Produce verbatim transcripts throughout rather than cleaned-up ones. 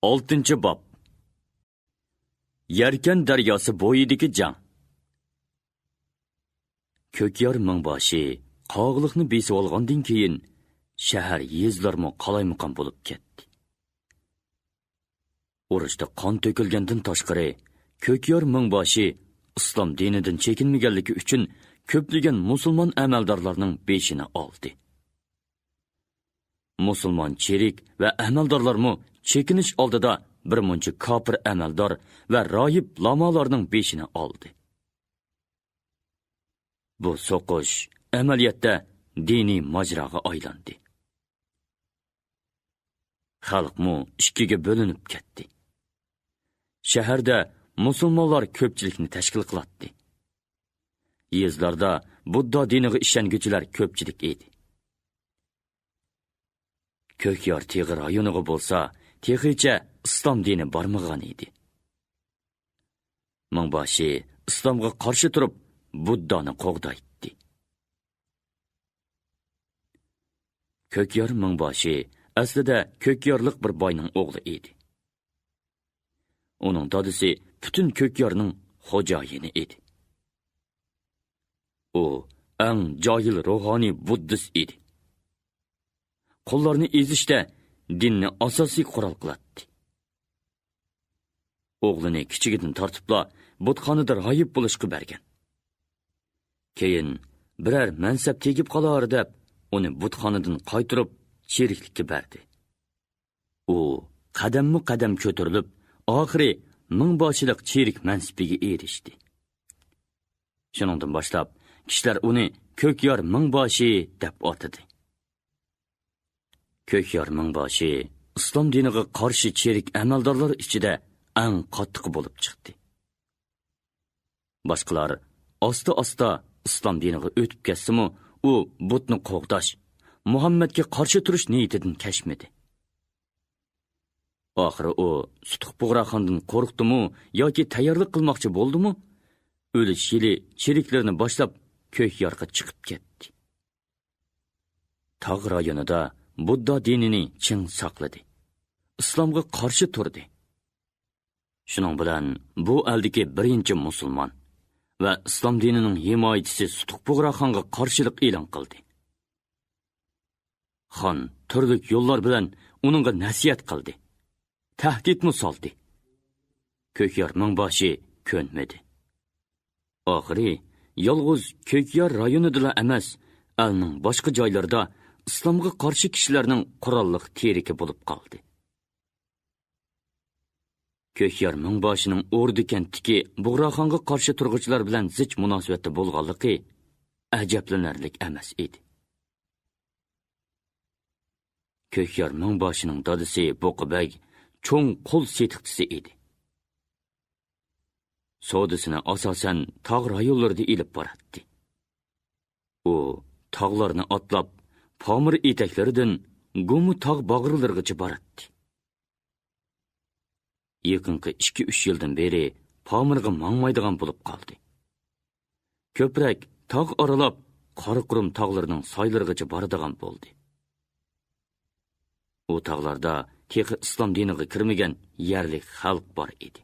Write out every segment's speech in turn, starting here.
ئالتىنچى باب. يەركەن دەرياسى بويىدىكى جەڭ. كۆكيار مىڭباشى قاغىلىقنى بېسىۋالغاندىن كېيىن، شەھەر، يېزىلارمۇ قالايمىقان بولۇپ كەتتى. ئۇرۇشتا قان تۆكۈلگەندىن تاشقىرى، كۆكيار مىڭباشى ئىسلام دىنىدىن چېكىنمىگەنلىكى ئۈچۈن كۆپلىگەن مۇسۇلمان ئەمەلدارلارنىڭ بېشىنى ئالدى. مۇسۇلمان چېرىك ۋە ئەمەلدارلارمۇ چېكىنىش ئالدىدا بىر مۇنچە كاپىر ئەمەلدار ۋە راھىب لامالارنىڭ بېشىنى ئالدى. بۇ سوقۇش ئەمەلىيەتتە دىنىي ماجىراغا ئايلاندى. خەلقمۇ ئىككىگە بۆلۈنۈپ كەتتى. شەھەردە مۇسۇلمانلار كۆپچىلىكنى تەشكىل قىلاتتى. يېزىلاردا بۇددا دىنىغا ئىشەنگۈچىلەر كۆپچىلىك ئىدى. كۆكيار تېغى رايونىغا بولسا تېخىچە ئىسلام دىنى بارمىغان ئىدى. مىڭباشى ئىسلامغا قارشى تۇرۇپ، بۇددانى قوغدايتتى. كۆكيار مىڭباشى ئەسلىدە كۆكيارلىق بىر باينىڭ ئوغلى ئىدى. ئۇنىڭ دادىسى پۈتۈن كۆكيارنىڭ خوجايىنى ئىدى. ئۇ ئەڭ جاھىل روھانىي بۇددىست ئىدى. قۇللارنى ئېزىشتە دىننى ئاساسىي قورال قىلاتتى. ئوغلىنى كىچىكىدىن تارتىپلا بۇتخانىدا راھىب بولۇشقا بەرگەن. كېيىن بىرەر مەنسەپ تېگىپ قالار دەپ، ئۇنى بۇتخانىدىن قايتۇرۇپ چېرىكلىككە بەردى. ئۇ قەدەممۇ قەدەم كۆتۈرۈلۈپ، ئاخىرى مىڭباشىلىق چېرىك مەنسىپىگە ئېرىشتى. شۇنىڭدىن باشلاپ كىشىلەر ئۇنى كۆكيار مىڭباشى دەپ ئاتىدى. كۆكيار مىڭباشى ئىسلام دىنىغا قارشى چېرىك ئەمەلدارلار ئىچىدە ئەڭ قاتتىقى بولۇپ چىقتى. باشقىلار ئاستا-ئاستا ئىسلام دىنىغا ئۆتۈپ كەتسىمۇ، ئۇ بۇتنى قوغداش، مۇھەممەدكە قارشى تۇرۇش نىيىتىدىن كەچمىدى. ئاخىرى ئۇ سۇتۇق بۇغراخاندىن قورقتىمۇ ياكى تەييارلىق قىلماقچى بولدىمۇ، ئۆلۈش يىلى چېرىكلىرىنى باشلاپ، كۆكيارغا چىقىپ كەتتى. تاغ رايونىدا بۇددا دىنىنى چىڭ ساقلىدى. ئىسلامغا قارشى تۇردى. شۇنىڭ بىلەن بۇ ئەلدىكى بىرىنچى مۇسۇلمان ۋە ئىسلام دىنىنىڭ ھىمايىچىسى سۇتۇق بۇغراخانغا قارشىلىق ئېلان قىلدى. خان تۈرلۈك يوللار بىلەن ئۇنىڭغا نەسىھەت قىلدى، تەھدىتمۇ سالدى. كۆكيار مىڭباشى كۆنمىدى. ئاخىرى يالغۇز كۆكيار رايونىدىلا ئەمەس، ئەلنىڭ باشقا جايلىرىدا ئىسلامغا قارشى كىشىلەرنىڭ قوراللىق تىرىكى بولۇپ قالدى. كۆكيار مىڭباشىنىڭ ئوردۇكەنتتىكى بۇغراخانغا قارشى تۇرغۇچىلار بىلەن زىچ مۇناسىۋەتتە بولغانلىقى ئەجەبلىنەرلىك ئەمەس ئىدى. كۆكيار مىڭباشىنىڭ دادىسى بۇقا بەگ چوڭ قۇل سېتىقچىسى ئىدى. سودىسىنى ئاساسەن تاغ رايونلىرىدا ئېلىپ باراتتى. ئۇ تاغلارنى ئاتلاپ، پامىر ئېتەكلىرىدىن گۇمۇ تاغ باغرىلىرىغىچە باراتتى. يېقىنقى ئىككى-ئۈچ يىلدىن بېرى پامىرغا ماڭمايدىغان بولۇپ قالدى. كۆپرەك تاغ ئارىلاپ، قاراقۇرۇم تاغلىرىنىڭ سايلىرىغىچە بارىدىغان بولدى. ئۇ تاغلاردا تېخى ئىسلام دىنىغا كىرمىگەن يەرلىك خەلق بار ئىدى.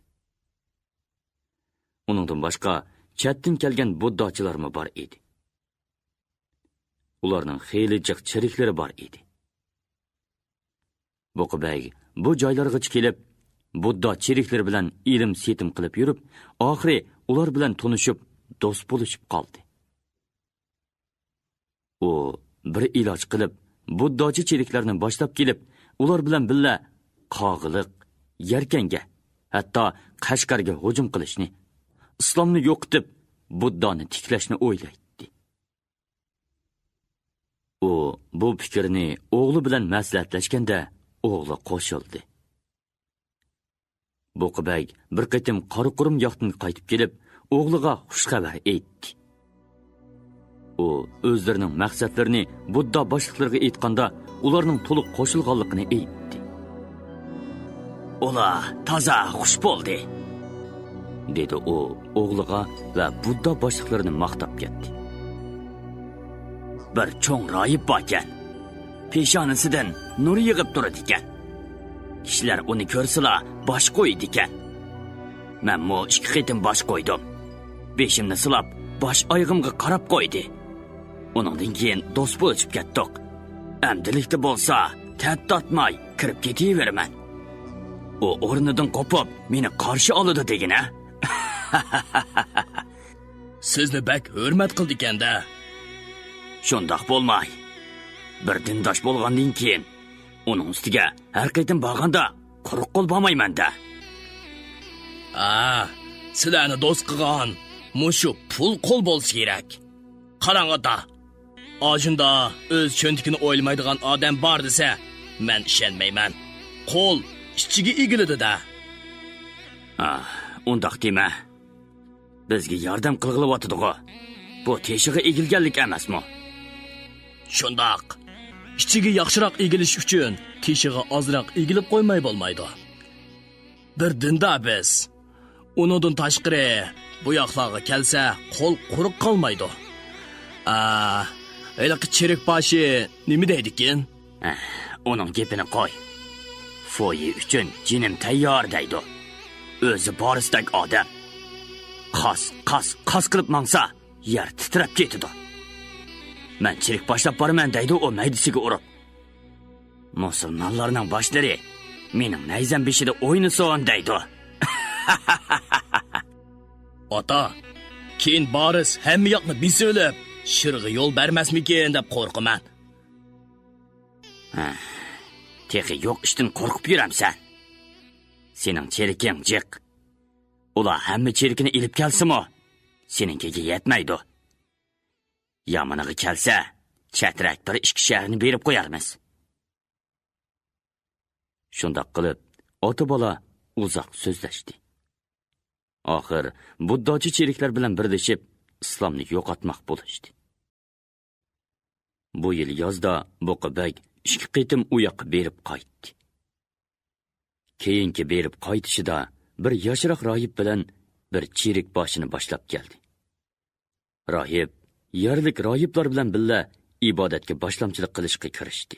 ئۇنىڭدىن باشقا، چەتتىن كەلگەن بۇدداچىلارمۇ بار ئىدى. ئۇلارنىڭ خېلى جىق چېرىكلىرى بار ئىدى. بۇقا بەگ بۇ جايلارغىچە كېلىپ، بۇددا چېرىكلىرى بىلەن ئېلىم-سېتىم قىلىپ يۈرۈپ، ئاخىرى ئۇلار بىلەن تونۇشۇپ، دوست بولۇشۇپ قالدى. ئۇ بىر ئىلاج قىلىپ، بۇدداچى چېرىكلەرنى باشلاپ كېلىپ، ئۇلار بىلەن بىللە قاغىلىق، يەركەنگە، ھەتتا قەشقەرگە ھۇجۇم قىلىشنى، ئىسلامنى يوقىتىپ، بۇددانى تىكلەشنى ئويلايتتى. ئۇ بۇ پىكىرنى ئوغلى بىلەن مەسلىھەتلەشكەندە، ئوغلى قوشۇلدى. بۇقا بەگ بىر قېتىم قاراقۇرۇم ياقتىن قايتىپ كېلىپ، ئوغلىغا خۇش خەۋەر ئېيتتى. ئۇ ئۆزلىرىنىڭ مەقسەتلىرىنى بۇددا باشلىقلىرىغا ئېيتقاندا، ئۇلارنىڭ تولۇق قوشۇلغانلىقىنى ئېيتتى. «ئۇلار تازا خۇش بولدى»، دېدى ئۇ ئوغلىغا ۋە بۇددا باشلىقلىرىنى ماختاپ كەتتى. «بىر چوڭ راھىب باركەن، پېشانىسىدىن نۇر يېغىپ تۇرىدىكەن. كىشىلەر ئۇنى كۆرسىلا باش قويىدىكەن. مەنمۇ ئىككى قېتىم باش قويدۇم. بېشىمنى سىلاپ، باش ئايىغىمغا قاراپ قويدى. ئۇنىڭدىن كېيىن دوست بولۇشۇپ كەتتۇق. ئەمدىلىكتە بولسا تەت تارتماي كىرىپ كېتىۋېرىمەن. ئۇ ئورنىدىن قوپۇپ، مېنى قارشى ئالىدۇ دېگىنە. سىزنى بەك ھۆرمەت قىلىدىكەن-دە. شۇنداق بولماي، بىر دىنداش بولغاندىن كېيىن، ئۇنىڭ ئۈستىگە ھەر قېتىم بارغاندا قۇرۇق قول بارمايمەن-دە. ھە، سىلەرنى دوست قىلغان مۇشۇ پۇل قول بولسا كېرەك. قاراڭ ئاتا، ئاشۇندا ئۆز چۆنتىكىنى ئويلىمايدىغان ئادەم بار دېسە، مەن ئىشەنمەيمەن. قول ئىچىگە ئېگىلىدۇ-دە. ئاھ، ئۇنداق دېمە. بىزگە ياردەم قىلغىلىۋاتىدىغۇ. بۇ تېشىغا ئېگىلگەنلىك ئەمەسمۇ؟ شۇنداق. ئىچىگە ياخشىراق ئېگىلىش ئۈچۈن تېشىغا ئازراق ئېگىلىپ قويماي بولمايدۇ. بىر دىندا بىز. ئۇنىڭدىن تاشقىرى، بۇ ياقلارغا كەلسە، قول قۇرۇق قالمايدۇ. ئا، ھېلىقى چېرىك باشى نېمە دەيدىكىن؟ ئە، ئۇنىڭ گېپىنى قوي. فويى ئۈچۈن جېنىم تەييار دەيدۇ. ئۆزى بارسدەك ئادەم. قاس، قاس، قاس قىلىپ ماڭسا، يەر تىترەپ كېتىدۇ. مەن چېرىك باشلاپ بارىمەن دەيدۇ ئۇ مەيدىسىگە ئۇرۇپ. مۇسۇلمانلارنىڭ باشلىرى مېنىڭ نەيزەم بېشىدا ئوينىسۇن دەيدۇ. ئاتا، كېيىن بارس ھەممە ياقنى بېسىۋېلىپ، شىرغا يول بەرمەسمىكىن دەپ قورقىمەن. ھە، تېخى يوق ئىشتىن قورقۇپ يۈرەمسەن؟ سېنىڭ چېرىكىڭ جىق. ئۇلار ھەممە چېرىكىنى ئېلىپ كەلسىمۇ، سېنىڭكىگە يەتمەيدۇ. يامىنىغا كەلسە، چەترەك بىر ئىككى شەھەرنى بېرىپ قويارمىز. شۇنداق قىلىپ، ئاتا-بالا ئۇزاق سۆزلەشتى. ئاخىر بۇدداچى چېرىكلەر بىلەن بىرلىشىپ، ئىسلامنى يوقاتماق بولۇشتى. بۇ يىل يازدا بۇقا بەگ ئىككى قېتىم ئۇ ياققا بېرىپ قايتتى. كېيىنكى بېرىپ قايتىشىدا بىر ياشراق راھىب بىلەن بىر چېرىك باشىنى باشلاپ كەلدى. راھىب يەرلىك راھىبلار بىلەن بىللە ئىبادەتكە باشلامچىلىق قىلىشقا كىرىشتى.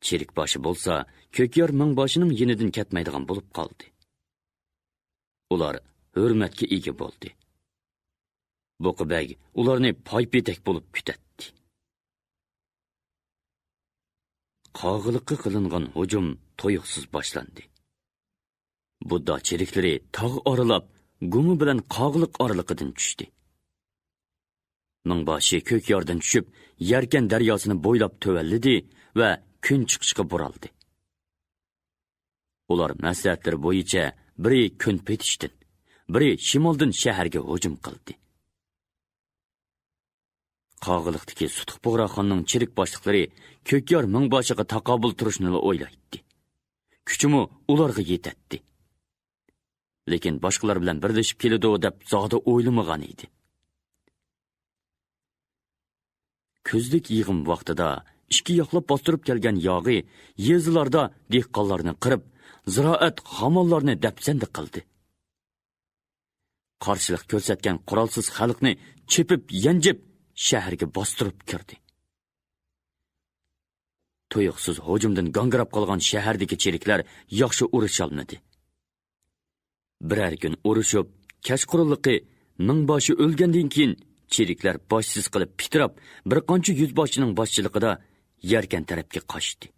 چېرىك باشى بولسا كۆكيار مىڭباشىنىڭ يېنىدىن كەتمەيدىغان بولۇپ قالدى. ئۇلار ھۆرمەتكە ئىگە بولدى. بۇقا بەگ ئۇلارنى پايپېتەك بولۇپ كۈتەتتى. قاغىلىققا قىلىنغان ھۇجۇم تۇيۇقسىز باشلاندى. بۇددا چېرىكلىرى تاغ ئارىلاپ، گۇما بىلەن قاغىلىق ئارىلىقىدىن چۈشتى. مىڭباشى كۆكياردىن چۈشۈپ، يەركەن دەرياسىنى بويلاپ تۆۋەنلىدى ۋە كۈن چىقىشقا بۇرالدى. ئۇلار مەسلىھەتلىرى بويىچە بىرى كۈن پېتىشتىن، بىرى شىمالدىن شەھەرگە ھۇجۇم قىلدى. قاغىلىقتىكى سۇتۇق بۇغراخاننىڭ چېرىك باشلىقلىرى كۆكيار مىڭباشىغا تاقابىل تۇرۇشنىلا ئويلايتتى. كۈچىمۇ ئۇلارغا يېتەتتى. لېكىن باشقىلار بىلەن بىرلىشىپ كېلىدۇ دەپ زادى ئويلىمىغان ئىدى. كۈزلۈك يىغىم ۋاقتىدا ئىككى ياقلاپ باستۇرۇپ كەلگەن ياغى يېزىلاردا دېھقانلارنى قىرىپ، زىرائەت، خامانلارنى دەپسەندە قىلدى. قارشىلىق كۆرسەتكەن قورالسىز خەلقنى چېپىپ يانجىپ، شەھەرگە باستۇرۇپ كىردى. تۇيۇقسىز ھۇجۇمدىن گاڭگىراپ قالغان شەھەردىكى چېرىكلەر ياخشى ئۇرۇشالمىدى. بىرەر كۈن ئۇرۇشۇپ، كەچقۇرۇنلۇقى مىڭباشى ئۆلگەندىن كېيىن، چېرىكلەر باشسىز قېلىپ پىتىراپ، بىر قانچە يۈزباشچىنىڭ باشچىلىقىدا يەركەن تەرەپكە قاچتى.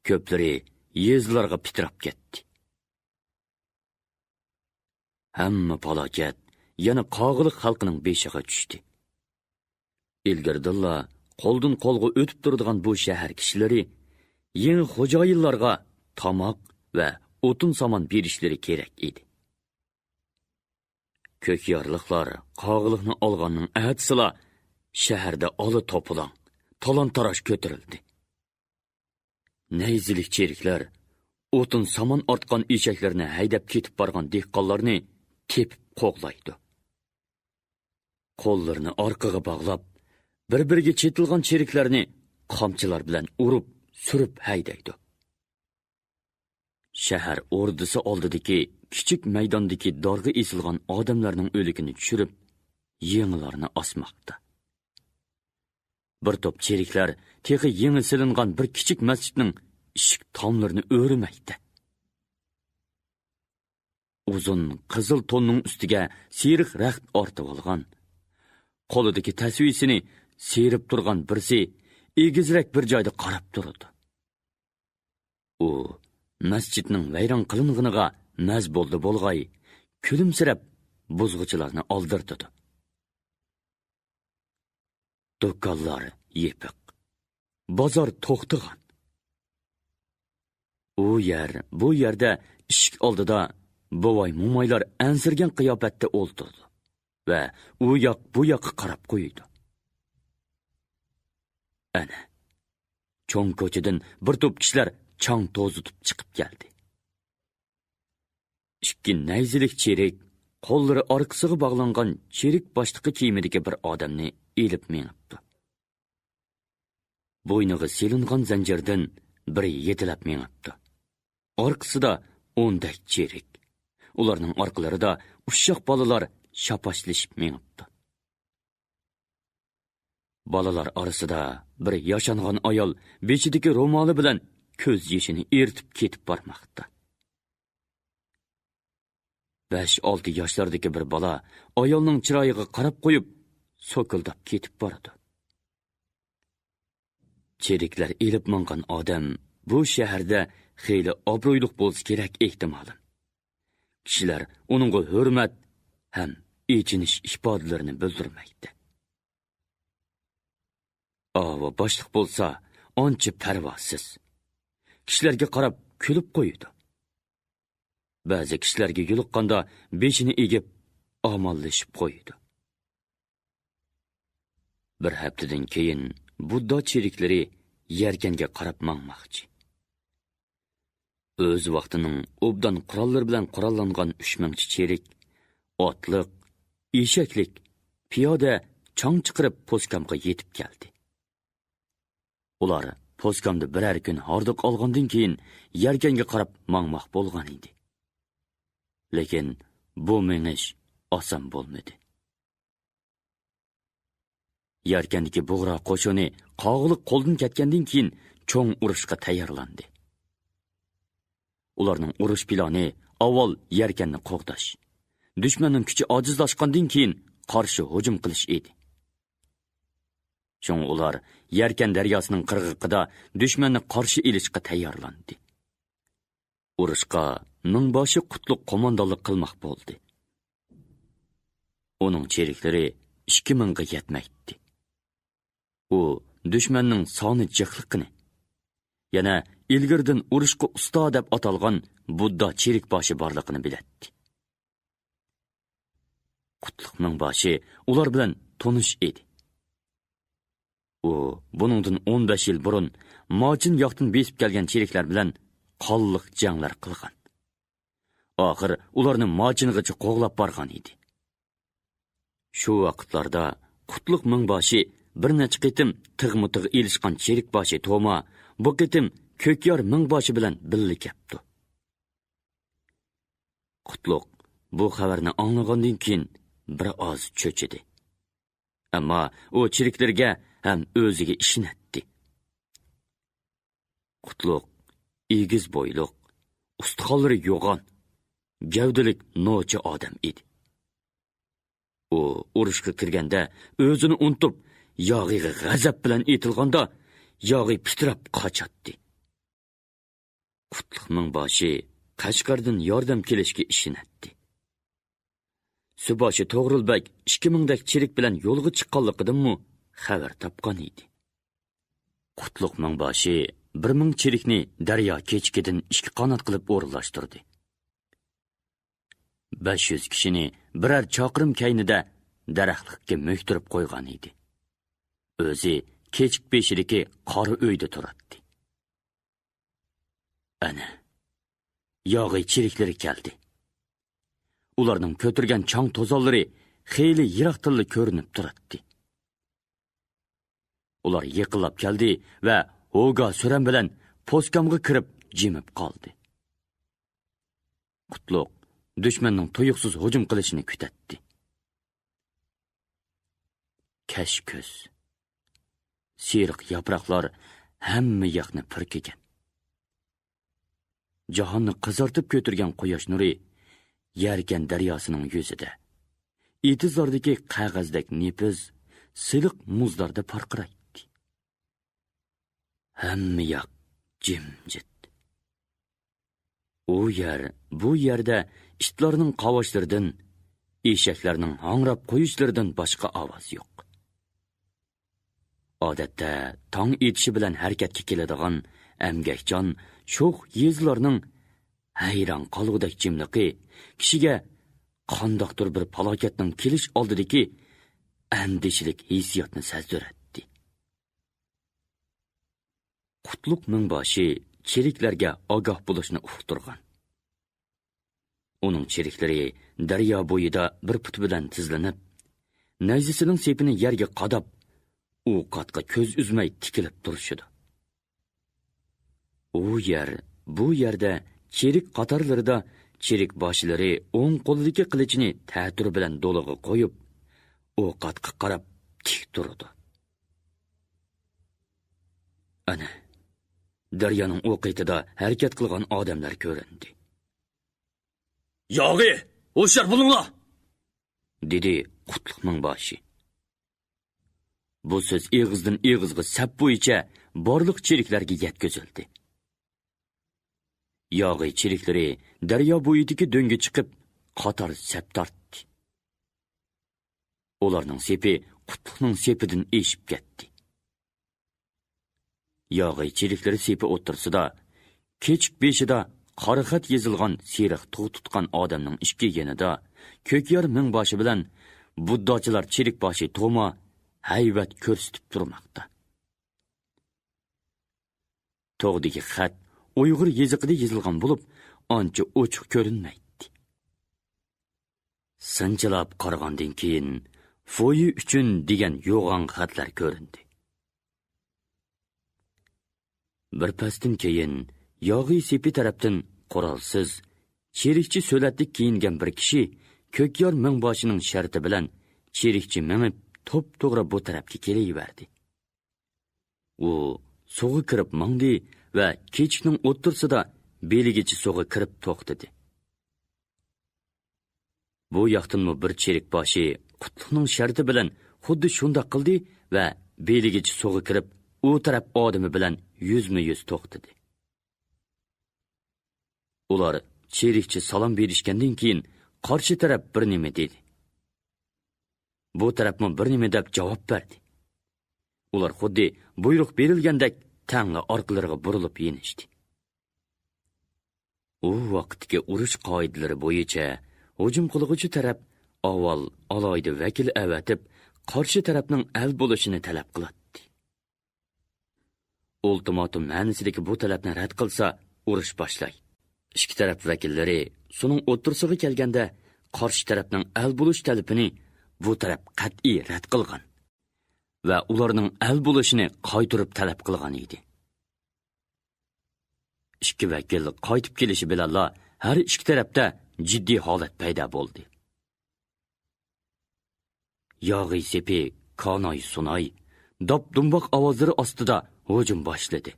كۆپلىرى يېزىلارغا پىتىراپ كەتتى. ھەممە پالاكەت يەنە قاغىلىق خەلقىنىڭ بېشىغا چۈشتى. ئىلگىرىدىنلا قولدىن قولغا ئۆتۈپ تۇرىدىغان بۇ شەھەر كىشىلىرى يېڭى خوجايىنلارغا تاماق ۋە ئوتۇن-سامان بېرىشلىرى كېرەك ئىدى. كۆكيارلىقلار قاغىلىقنى ئالغاننىڭ ئەتىسىلا شەھەردە ئالا-توپىلاڭ، تالان-تاراج كۆتۈرۈلدى. نەيزىلىك چېرىكلەر ئوتۇن-سامان ئارتقان ئېشەكلىرىنى ھەيدەپ كېتىپ بارغان دېھقانلارنى تېپىپ قوغلايدۇ. قوللىرىنى ئارقىغا باغلاپ، بىر-بىرىگە چېتىلغان چېرىكلەرنى قامچىلار بىلەن ئۇرۇپ، سۈرۈپ ھەيدەيدۇ. شەھەر ئوردىسى ئالدىدىكى كىچىك مەيداندىكى دارغا ئېسىلغان ئادەملەرنىڭ ئۆلۈكىنى چۈشۈرۈپ، يېڭىلارنى ئاسماقتا. بىر توپ چېرىكلەر تېخى يېڭى سېلىنغان بىر كىچىك مەسچىتنىڭ ئىشىك تاملىرىنى ئۆرۈمەكتە. ئۇزۇن قىزىل توننىڭ ئۈستىگە سېرىق رەخت ئارتىۋالغان، قولىدىكى تەسۋىسىنى سىيرىپ تۇرغان بىرسى ئېگىزرەك بىر جايدا قاراپ تۇرىدۇ. ئۇ مەسچىتنىڭ ۋەيران قىلىنغىنىغا مەز بولدى بولغاي، كۈلۈمسىرەپ بۇزغۇچىلارنى ئالدىرىتىدۇ. دۇكانلار يېپىق، بازار توختىغان. ئۇ يەر، بۇ يەردە ئىشىك ئالدىدا بوۋاي-مومايلار ئەنسىرىگەن قىياپەتتە ئولتۇرىدۇ ۋە ئۇ ياق، بۇ ياققا قاراپ قويىدۇ. ئەنە، چوڭ كوچىدىن بىر توپ كىشىلەر چاڭ توزۇتۇپ چىقىپ كەلدى. ئىككى نەيزىلىك چېرىك، قوللىرى ئارقىسىغا باغلانغان چېرىك باشلىقى كىيىمىدىكى بىر ئادەمنى ئېلىپ مېڭىپتۇ. بوينىغا سېلىنغان زەنجىردىن بىرى يېتىلەپ مېڭىپتۇ. ئارقىسىدا ئوندەك چېرىك. ئۇلارنىڭ ئارقىلىرىدا ئۇششاق بالىلار شاپاشلىشىپ مېڭىپتۇ. بالىلار ئارىسىدا بىر ياشانغان ئايال بېشىدىكى رومالى بىلەن كۆز يېشىنى ئېرىتىپ كېتىپ بارماقتا. بەش-ئالتە ياشلاردىكى بىر بالا ئايالنىڭ چىرايىغا قاراپ قويۇپ، سوكۇلداپ كېتىپ بارىدۇ. چېرىكلەر ئېلىپ ماڭغان ئادەم بۇ شەھەردە خېلى ئابرۇيلۇق بولسا كېرەك، ئېھتىمالەن. كىشىلەر ئۇنىڭغا ھۆرمەت ھەم ئېچىنىش ئىپادىلىرىنى بىلدۈرمەكتە. ئاۋۇ باشلىق بولسا ئانچە پەرۋاسىز. كىشىلەرگە قاراپ كۈلۈپ قويىدۇ. بەزى كىشىلەرگە يولۇققاندا بېشىنى ئېگىپ، ئامانلىشىپ قويىدۇ. بىر ھەپتىدىن كېيىن بۇددا چېرىكلىرى يەركەنگە قاراپ ماڭماقچى. ئۆز ۋاقتىنىڭ ئوبدان قوراللىرى بىلەن قوراللانغان ئۈچ مىڭچە چېرىك، ئاتلىق، ئېشەكلىك، پىيادە چاڭ چىقىرىپ پوسكامغا يېتىپ كەلدى. ئۇلار پوسكامدا بىرەر كۈن ھاردۇق ئالغاندىن كېيىن يەركەنگە قاراپ ماڭماق بولغان ئىدى. لېكىن بۇ مېڭىش ئاسان بولمىدى. يەركەندىكى بۇغرا قوشۇنى قاغىلىق قولدىن كەتكەندىن كېيىن چوڭ ئۇرۇشقا تەييارلاندى. ئۇلارنىڭ ئۇرۇش پىلانى ئاۋۋال يەركەننى قوغداش، دۈشمەننىڭ كۈچى ئاجىزلاشقاندىن كېيىن قارشى ھۇجۇم قىلىش ئىدى. شۇڭا ئۇلار يەركەن دەرياسىنىڭ قىرغىقىدا دۈشمەننى قارشى ئېلىشقا تەييارلاندى. ئۇرۇشقا مىڭباشى قۇتلۇق قوماندانلىق قىلماق بولدى. ئۇنىڭ چېرىكلىرى ئىككى مىڭغا يەتمەيتتى. ئۇ دۈشمەننىڭ سانى جىقلىقىنى، يەنە ئىلگىرىدىن ئۇرۇشقا ئۇستا دەپ ئاتالغان بۇددا چېرىكباشى بارلىقىنى بىلەتتى. قۇتلۇق مىڭباشى ئۇلار بىلەن تونۇش ئىدى. ئۇ بۇنىڭدىن ئون بەش يىل بۇرۇن ماچىن ياقتىن بېسىپ كەلگەن چېرىكلەر بىلەن قانلىق جەڭلەر قىلغان. ئاخىر ئۇلارنى ماچىنغىچە قوغلاپ بارغان ئىدى. شۇ ۋاقىتلاردا قۇتلۇق مىڭباشى بىر نەچچە قېتىم تىغمۇ تىغ ئېلىشقان چېرىكباشى توما بۇ قېتىم كۆكيار مىڭباشى بىلەن بىللە كەپتۇ. قۇتلۇق بۇ خەۋەرنى ئاڭلىغاندىن كېيىن بىر ئاز چۆچۈدى. ئەمما ئۇ چېرىكلىرىگە ھەم ئۆزىگە ئىشىنەتتى. قۇتلۇق ئېگىز بويلۇق، ئۇستىخانلىرى يوغان، گەۋدىلىك نوچى ئادەم ئىدى. ئۇ ئۇرۇشقا كىرگەندە ئۆزىنى ئۇنتۇپ، ياغىيغا غەزەپ بىلەن ئېتىلغاندا، ياغىي پىتىراپ قاچاتتى. قۇتلۇق مىڭباشى قەشقەردىن ياردەم كېلىشىگە ئىشىنەتتى. سۇباشى توغرۇل بەگ ئىككى مىڭدەك چېرىك بىلەن يولغا چىققانلىقىدىنمۇ خەۋەر تاپقان ئىدى. قۇتلۇق مىڭباشى بىر مىڭ چېرىكنى دەريا كېچىكىدىن ئىككى قانات قىلىپ ئورۇنلاشتۇردى. بەش يۈز كىشىنى بىرەر چاقىرىم كەينىدە دەرەخلىككە مۆكتۈرۈپ قويغان ئىدى. ئۆزى كېچىك بېشىدىكى قارا ئۆيدە تۇراتتى. ئەنە، ياغىي چېرىكلىرى كەلدى. ئۇلارنىڭ كۆتۈرگەن چاڭ توزانلىرى خېلى يىراقتىنلا كۆرۈنۈپ تۇراتتى. ئۇلار يېقىنلاپ كەلدى ۋە ھوگا سۈرەن بىلەن پوسكامغا كىرىپ جىمىپ قالدى. قۇتلۇق دۈشمەننىڭ تۇيۇقسىز ھۇجۇم قىلىشىنى كۈتەتتى. كەچ كۈز. سېرىق ياپراقلار ھەممە ياقنى پۈركىگەن. جاھاننى قىزارتىپ كۆتۈرگەن قۇياش نۇرى يەركەن دەرياسىنىڭ يۈزىدە، ئېتىزلاردىكى قەغەزدەك نېپىز، سىلىق مۇزلاردا پارقىرايتتى. ھەممە ياق جىمجىت. ئۇ يەر، بۇ يەردە ئىتلارنىڭ قاۋاشلىرىدىن، ئېشەكلەرنىڭ ھاڭراپ قويۇشلىرىدىن باشقا ئاۋاز يوق. ئادەتتە تاڭ ئېتىشى بىلەن ھەرىكەتكە كېلىدىغان ئەمگەكچان شوخ يېزىلارنىڭ ھەيران قالغۇدەك جىملىقى كىشىگە قانداقتۇر بىر پالاكەتنىڭ كېلىش ئالدىدىكى ئەندىشىلىك ھېسسىياتنى سەزدۈرەتتى. قۇتلۇق مىڭباشى چېرىكلەرگە ئاگاھ بولۇشنى ئۇقتۇرغان. ئۇنىڭ چېرىكلىرى دەريا بويىدا بىر پۇتى بىلەن تىزلىنىپ، نەيزىسىنىڭ سېپىنى يەرگە قاداپ، ئۇ قاتقا كۆز ئۈزمەي تىكىلىپ تۇرۇشىدۇ. ئۇ يەر، بۇ يەردە چېرىك قاتارلىرىدا چېرىك باشلىرى ئوڭ قولىدىكى قىلىچىنى تەتۈر بىلەن دولىغا قويۇپ، ئۇ قاتقا قاراپ تىك تۇرىدۇ. ئەنە، دەريانىڭ ئۇ قېتىدا ھەرىكەت قىلغان ئادەملەر كۆرۈندى. ياغى، ھوشيار بولۇڭلار! دېدى قۇتلۇق مىڭباشى. بۇ سۆز ئېغىزدىن ئېغىزغا سەپ بويىچە بارلىق چېرىكلەرگە يەتكۈزۈلدى. ياغى چېرىكلىرى دەريا بويىدىكى دۆڭگە چىقىپ، قاتار سەپ تارتتى. ئۇلارنىڭ سېپى قۇتلۇقنىڭ سېپىدىن ئېشىپ كەتتى. ياغى چېرىكلىرى سېپى ئوتتۇرىسىدا، كېچىك بېشىدا قارا خەت يېزىلغان سېرىق تۇغ تۇتقان ئادەمنىڭ ئىككى يېنىدا كۆكيار مىڭباشى بىلەن بۇدداچىلار چېرىك باشى توما ھەيۋەت كۆرسىتىپ تۇرماقتا. تۇغدىكى خەت ئۇيغۇر يېزىقىدا يېزىلغان بولۇپ، ئانچە ئوچۇق كۆرۈنمەيتتى. سىنچىلاپ قارىغاندىن كېيىن، فويى ئۈچۈن دېگەن يوغان خەتلەر كۆرۈندى. بىر پەستىن كېيىن، ياغى سېپى تەرەپتىن قورالسىز، چېرىكچە سۆلەتلىك كىيىنگەن بىر كىشى كۆكيار مىڭباشىنىڭ شەرتى بىلەن چېرىكچە مېڭىپ، توپتوغرا بۇ تەرەپكە كېلىۋەردى. ئۇ سۇغا كىرىپ ماڭدى ۋە كېچىكنىڭ ئوتتۇرىسىدا بېلىگىچە سۇغا كىرىپ توختىدى. بۇ ياقتىنمۇ بىر چېرىك باشى قۇتلۇقنىڭ شەرتى بىلەن خۇددى شۇنداق قىلدى ۋە بېلىگىچە سۇغا كىرىپ، ئۇ تەرەپ ئادىمى بىلەن يۈزمۇ يۈز توختىدى. ئۇلار چېرىكچە سالام بېرىشكەندىن كېيىن، قارشى تەرەپ بىر نېمە دېدى. بۇ تەرەپمۇ بىر نېمە دەپ جاۋاب بەردى. ئۇلار خۇددى بۇيرۇق بېرىلگەندەك تەڭلا ئارقىلىرىغا بۇرۇلۇپ يېنىشتى. ئۇ ۋاقىتتىكى ئۇرۇش قائىدىلىرى بويىچە ھۇجۇم قىلغۇچى تەرەپ ئاۋۋال ئالاھىدە ۋەكىل ئەۋەتىپ، قارشى تەرەپنىڭ ئەل بولۇشىنى تەلەپ قىلاتتى. ئۇلتىماتۇم مەنىسىدىكى بۇ تەلەپنى رەت قىلسا، ئۇرۇش باشلاي. ئىككى تەرەپ ۋەكىللىرى سۇنىڭ ئوتتۇرىسىغا كەلگەندە، قارشى تەرەپنىڭ ئەل بولۇش تەلىپىنى بۇ تەرەپ قەتئىي رەت قىلغان ۋە ئۇلارنىڭ ئەل بولۇشىنى قايتۇرۇپ تەلەپ قىلغان ئىدى. ئىككى ۋەكىل قايتىپ كېلىشى بىلەنلا ھەر ئىككى تەرەپتە جىددىي ھالەت پەيدا بولدى. ياغىي سېپى كاناي-سۇناي، داپ-دۇمباق ئاۋازلىرى ئاستىدا ھۇجۇم باشلىدى.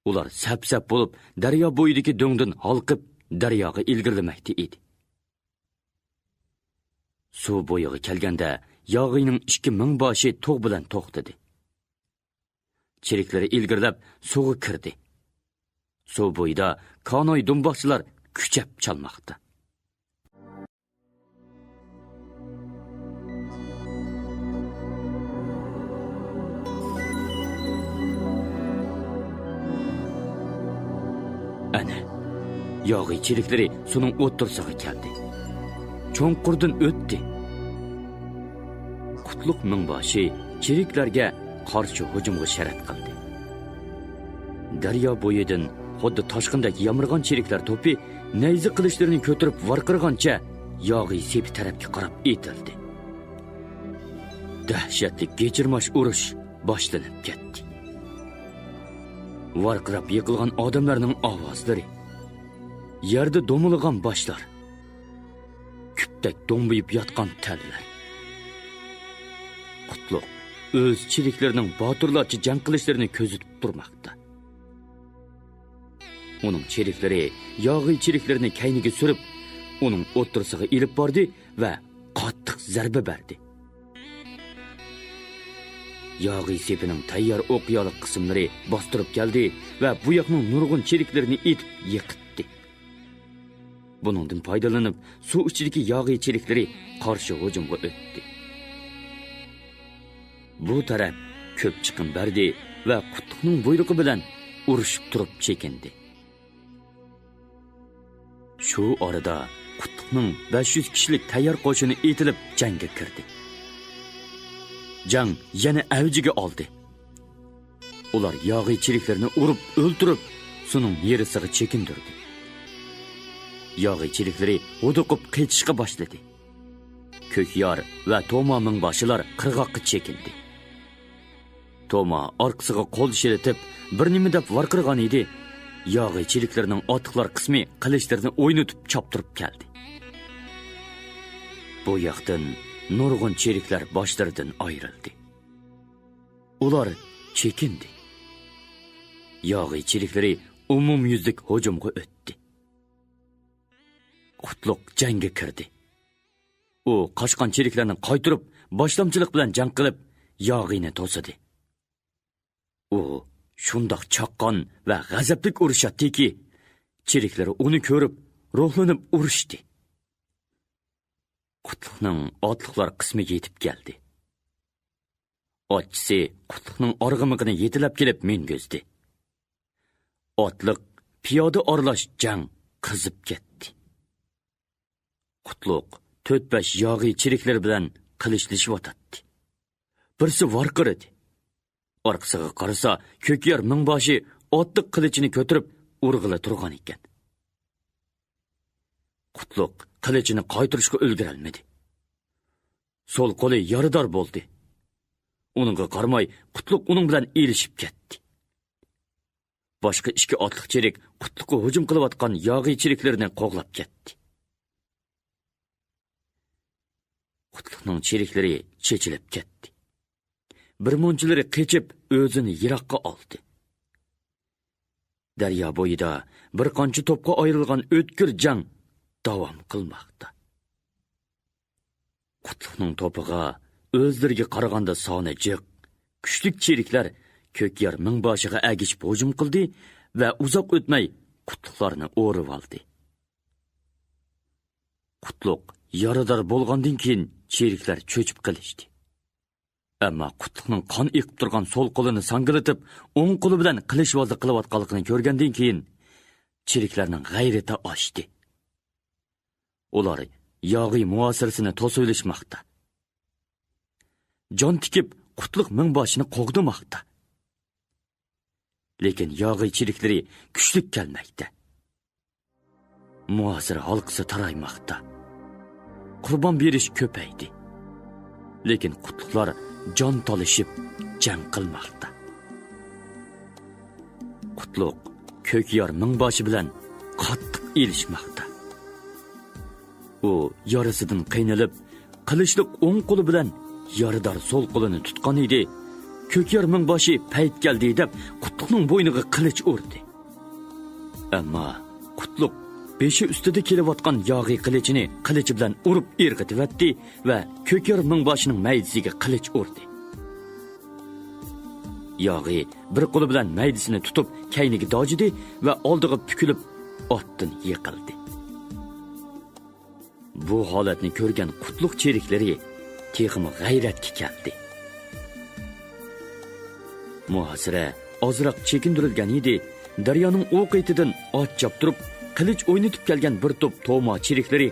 ئۇلار سەپ-سەپ بولۇپ دەريا بويىدىكى دۆڭدىن ھالقىپ دەرياغا ئىلگىرىلىمەكتە ئىدى. سۇ بويىغا كەلگەندە ياغىينىڭ ئىككى مىڭباشى تۇغ بىلەن توختىدى. چېرىكلىرى ئىلگىرىلەپ سۇغا كىردى. سۇ بويىدا كاناي-دۇمباقچىلار كۈچەپ چالماقتا. ئەنە، ياغىي چېرىكلىرى سۇنىڭ ئوتتۇرىسىغا كەلدى. چوڭقۇردىن ئۆتتى. قۇتلۇق مىڭباشى چېرىكلەرگە قارشى ھۇجۇمغا شەرەت قىلدى. دەريا بويىدىن خۇددى تاشقىندەك يامرىغان چېرىكلەر توپى نەيزە قىلىچلىرىنى كۆتۈرۈپ ۋارقىرىغانچە ياغىي سېپى تەرەپكە قاراپ ئېتىلدى. دەھشەتلىك گىچىرماش ئۇرۇش باشلىنىپ كەتتى. ۋارقىراپ يىقىلغان ئادەملەرنىڭ ئاۋازلىرى، يەردە دومىلىغان باشلار، كۈپتەك دومبىيىپ ياتقان تەنلەر. قۇتلۇق ئۆز چېرىكلىرىنىڭ باتۇرلارچە جەڭ قىلىشلىرىنى كۆزىتىپ تۇرماقتا. ئۇنىڭ چېرىكلىرى ياغىي چېرىكلىرىنى كەينىگە سۈرۈپ، ئۇنىڭ ئوتتۇرىسىغا ئېلىپ باردى ۋە قاتتىق زەربە بەردى. ياغىي سېپىنىڭ تەييار ئوقيالىق قىسىملىرى باستۇرۇپ كەلدى ۋە بۇ ياقنىڭ نۇرغۇن چېرىكلىرىنى ئېتىپ يىقىتتى. بۇنىڭدىن پايدىلىنىپ، سۇ ئىچىدىكى ياغىي چېرىكلىرى قارشى ھۇجۇمغا ئۆتتى. بۇ تەرەپ كۆپ چىقىم بەردى ۋە قۇتلۇقنىڭ بۇيرۇقى بىلەن ئۇرۇشۇپ تۇرۇپ چېكىندى. شۇ ئارىدا قۇتلۇقنىڭ بەش يۈز كىشىلىك تەييار قوشۇنى ئېتىلىپ جەڭگە كىردى. جەڭ يەنە ئەۋجىگە ئالدى. ئۇلار ياغىي چېرىكلىرىنى ئۇرۇپ ئۆلتۈرۈپ، سۇنىڭ نېرىسىغا چېكىندۈردى. ياغىي چېرىكلىرى ھودۇقۇپ قېچىشقا باشلىدى. كۆكيار ۋە توما مىڭباشىلار قىرغاققا چېكىندى. توما ئارقىسىغا قول شىلىتىپ، بىر نېمە دەپ ۋارقىرىغان ئىدى، ياغىي چېرىكلىرىنىڭ ئاتلىقلار قىسمى قىلىچلىرىنى ئوينىتىپ چاپتۇرۇپ كەلدى. بۇ ياقتىن نۇرغۇن چېرىكلەر باشلىرىدىن ئايرىلدى. ئۇلار چېكىندى. ياغىي چېرىكلىرى ئومۇميۈزلۈك ھۇجۇمغا ئۆتتى. قۇتلۇق جەڭگە كىردى. ئۇ قاچقان چېرىكلەرنى قايتۇرۇپ، باشلامچىلىق بىلەن جەڭ قىلىپ، ياغىينى توسىدى. ئۇ شۇنداق چاققان ۋە غەزەپلىك ئۇرۇشاتتىكى، چېرىكلىرى ئۇنى كۆرۈپ، روھلىنىپ ئۇرۇشتى. قۇتلۇقنىڭ ئاتلىقلار قىسمى يېتىپ كەلدى. ئاتچىسى قۇتلۇقنىڭ ئارغىمىقىنى يېتىلەپ كېلىپ مىنگۈزدى. ئاتلىق، پىيادە ئارىلاش جەڭ قىزىپ كەتتى. قۇتلۇق تۆت-بەش ياغىي چېرىكلىرى بىلەن قىلىچلىشىۋاتاتتى. بىرسى ۋارقىرىدى. ئارقىسىغا قارىسا، كۆكيار مىڭباشى ئاتلىق قىلىچىنى كۆتۈرۈپ ئۇرغىلى تۇرغان ئىكەن. قۇتلۇق قىلىچىنى قايتۇرۇشقا ئۈلگۈرەلمىدى. سول قولى يارىدار بولدى. ئۇنىڭغا قارىماي، قۇتلۇق ئۇنىڭ بىلەن ئېلىشىپ كەتتى. باشقا ئىككى ئاتلىق چېرىك قۇتلۇققا ھۇجۇم قىلىۋاتقان ياغىي چېرىكلىرىنى قوغلاپ كەتتى. قۇتلۇقنىڭ چېرىكلىرى چېچىلىپ كەتتى. بىر مۇنچىلىرى قېچىپ، ئۆزىنى يىراققا ئالدى. دەريا بويىدا بىر قانچە توپقا ئايرىلغان ئۆتكۈر جەڭ داۋام قىلماقتا. قۇتلۇقنىڭ توپىغا ئۆزلىرىگە قارىغاندا سانى جىق، كۈچلۈك چېرىكلەر كۆكيار مىڭباشىغا ئەگىشىپ ھۇجۇم قىلدى ۋە ئۇزاق ئۆتمەي قۇتلۇقلارنى ئورىۋالدى. قۇتلۇق يارىدار بولغاندىن كېيىن، چېرىكلەر چۆچۈپ قېلىشتى. ئەمما قۇتلۇقنىڭ قان ئېقىپ تۇرغان سول قولىنى ساڭگىلىتىپ، ئوڭ قولى بىلەن قىلىچۋازلىق قىلىۋاتقانلىقىنى كۆرگەندىن كېيىن، چېرىكلەرنىڭ غەيرىتى ئاشتى. ئۇلار ياغىي مۇھاسىرىسىنى توسۇۋېلىشماقتا. جان تىكىپ، قۇتلۇق مىڭباشىنى قوغدىماقتا. لېكىن ياغىي چېرىكلىرى كۈچلۈك كەلمەكتە. مۇھاسىرە ھالقىسى تارايماقتا. قۇربان بېرىش كۆپەيدى. لېكىن قۇتلۇقلار جان تالىشىپ جەڭ قىلماقتا. قۇتلۇق كۆكيار مىڭباشى بىلەن قاتتىق ئېلىشماقتا. ئۇ يارىسىدىن قىينىلىپ، قىلىچلىق ئوڭ قولى بىلەن يارىدار سول قولىنى تۇتقان ئىدى. كۆكيار مىڭباشى پەيت كەلدى دەپ، قۇتلۇقنىڭ بوينىغا قىلىچ ئۇردى. ئەمما قۇتلۇق بېشى ئۈستىدە كېلىۋاتقان ياغىي قىلىچىنى قىلىچى بىلەن ئۇرۇپ ئىرغىتىۋەتتى ۋە كۆكيار مىڭباشىنىڭ مەيدىسىگە قىلىچ ئۇردى. ياغىي بىر قولى بىلەن مەيدىسىنى تۇتۇپ، كەينىگە داجىدى ۋە ئالدىغا پۈكۈلۈپ، ئاتتىن يىقىلدى. بۇ ھالەتنى كۆرگەن قۇتلۇق چېرىكلىرى تېخىمۇ غەيرەتكە كەلدى. مۇھاسىرە ئازراق چېكىندۈرۈلگەن ئىدى، دەريانىڭ ئۇ قېتىدىن ئات چاپتۇرۇپ، قىلىچ ئوينىتىپ كەلگەن بىر توپ توما چېرىكلىرى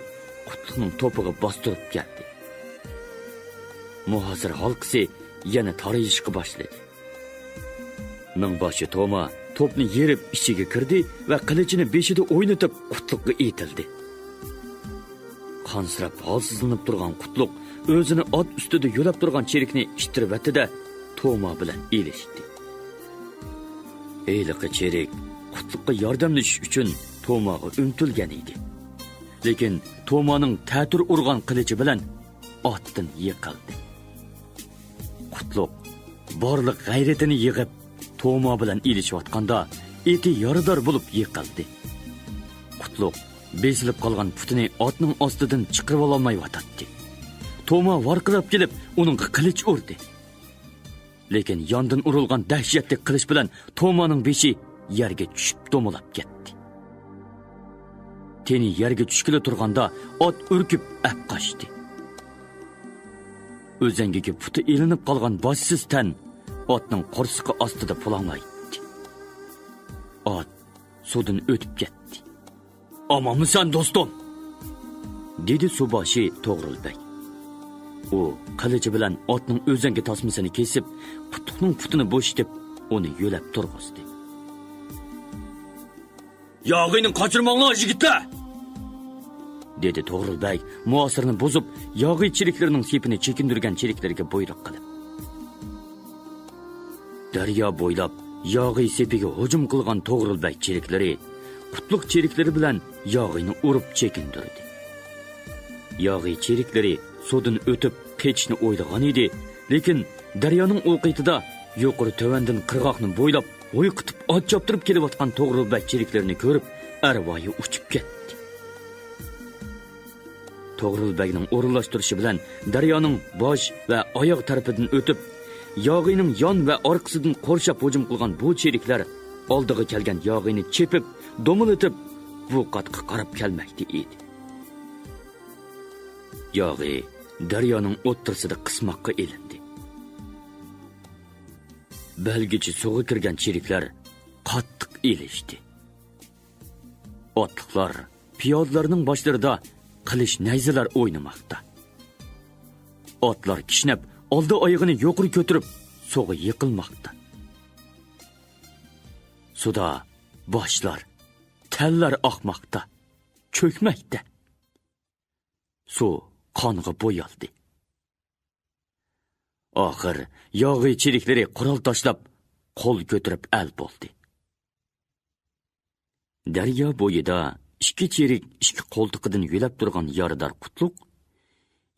قۇتلۇقنىڭ توپىغا باستۇرۇپ كەلدى. مۇھاسىرە ھالقىسى يەنە تارىيىشقا باشلىدى. مىڭباشى توما توپنى يېرىپ ئىچىگە كىردى ۋە قىلىچىنى بېشىدا ئوينىتىپ قۇتلۇققا ئېتىلدى. قانسىراپ ھالسىزلىنىپ تۇرغان قۇتلۇق ئۆزىنى ئات ئۈستىدە يۆلەپ تۇرغان چېرىكنى ئىتتىرىۋەتتى-دە، توما بىلەن ئېلىشتى. ھېلىقى چېرىك قۇتلۇققا ياردەملىشىش ئۈچۈن توماغا ئۈمتۈلگەن ئىدى. لېكىن تومانىڭ تەتۈر ئۇرغان قىلىچى بىلەن ئاتتىن يىقىلدى. قۇتلۇق بارلىق غەيرىتىنى يىغىپ، توما بىلەن ئېلىشىۋاتقاندا، ئېتى يارىدار بولۇپ يىقىلدى. قۇتلۇق بېسىلىپ قالغان پۇتىنى ئاتنىڭ ئاستىدىن چىقىرىۋالالمايۋاتاتتى. توما ۋارقىراپ كېلىپ، ئۇنىڭغا قىلىچ ئۇردى. لېكىن ياندىن ئۇرۇلغان دەھشەتلىك قىلىچ بىلەن تومانىڭ بېشى يەرگە چۈشۈپ دومىلاپ كەتتى. تېنى يەرگە چۈشكىلى تۇرغاندا ئات ئۈركۈپ ئەپ قاچتى. ئۆزەڭگىگە پۇتى ئىلىنىپ قالغان باشسىز تەن ئاتنىڭ قورسىقى ئاستىدا پۇلاڭلايتتى. ئات سۇدىن ئۆتۈپ كەتتى. «ئامانمۇسەن، دوستۇم؟» دېدى سۇباشى توغرۇل بەگ. ئۇ قىلىچى بىلەن ئاتنىڭ ئۆزەڭگى تاسمىسىنى كېسىپ، قۇتلۇقنىڭ پۇتىنى بوشىتىپ، ئۇنى يۆلەپ تۇرغۇزدى. «ياغىينى قاچۇرماڭلار، يىگىتلەر!» دېدى توغرۇل بەگ مۇھاسىرىنى بۇزۇپ، ياغىي چېرىكلىرىنىڭ سېپىنى چېكىندۈرگەن چېرىكلىرىگە بۇيرۇق قىلىپ. دەريا بويلاپ ياغىي سېپىگە ھۇجۇم قىلغان توغرۇل بەگ چېرىكلىرى قۇتلۇق چېرىكلىرى بىلەن ياغىينى ئۇرۇپ چېكىندۈردى. ياغىي چېرىكلىرى سۇدىن ئۆتۈپ قېچىشنى ئويلىغان ئىدى، لېكىن دەريانىڭ ئۇ قېتىدا يۇقىرى تۆۋەندىن قىرغاقنى بويلاپ ھويقىتىپ ئات چاپتۇرۇپ كېلىۋاتقان توغرۇل بەگ چېرىكلىرىنى كۆرۈپ، ئەرۋايى ئۇچۇپ كەتتى. توغرۇل بەگنىڭ ئورۇنلاشتۇرۇشى بىلەن دەريانىڭ باش ۋە ئاياغ تەرىپىدىن ئۆتۈپ، ياغىينىڭ يان ۋە ئارقىسىدىن قورشاپ ھۇجۇم قىلغان بۇ چېرىكلەر ئالدىغا كەلگەن ياغىينى چېپىپ، دومىلىتىپ، بۇ قاتقا قاراپ كەلمەكتە ئىدى. ياغىي دەريانىڭ ئوتتۇرىسىدا قىسماققا ئېلىندى. بەلگىچە سۇغا كىرگەن چېرىكلەر قاتتىق ئېلىشتى. ئاتلىقلار پىيادىلەرنىڭ باشلىرىدا قىلىچ نەيزىلەر ئوينىماقتا. ئاتلار كىشنەپ، ئالدى ئايىغىنى يۇقىرى كۆتۈرۈپ، سۇغا يىقىلماقتا. سۇدا باشلار، تەنلەر ئاقماقتا، چۆكمەكتە. سۇ قانغا بويالدى. ئاخىر ياغىي چېرىكلىرى قورال تاشلاپ، قول كۆتۈرۈپ ئەل بولدى. دەريا بويىدا ئىككى چېرىك ئىككى قولتۇقىدىن يۆلەپ تۇرغان يارىدار قۇتلۇق،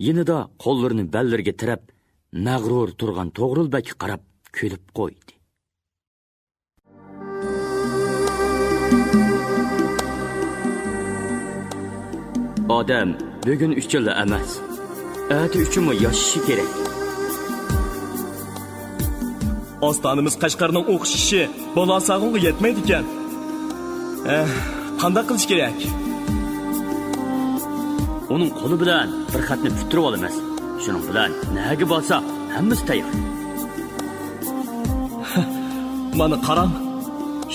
يېنىدا قوللىرىنى بەللىرىگە تىرەپ، مەغرۇر تۇرغان توغرۇل بەگكە قاراپ كۈلۈپ قويدى. ئادەم بۈگۈن ئۈچۈنلا ئەمەس، ئەتە ئۈچۈنمۇ ياشىشى كېرەك. ئاستانىمىز قەشقەرنىڭ ئوخشىشى بالا ساغۇنغا يەتمەيدىكەن. ئەھ، قانداق قىلىش كېرەك؟ ئۇنىڭ قولى بىلەن بىر خەتنى پۈتتۈرۈۋالىمىز. شۇنىڭ بىلەن نەگە بارساق، ھەممىسى تەييار. مانا قاراڭ،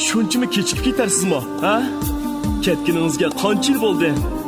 شۇنچىمۇ كېچىكىپ كېتەرسىزمۇ، ھە؟ كەتكىنىڭىزگە قانچە يىل بولدى؟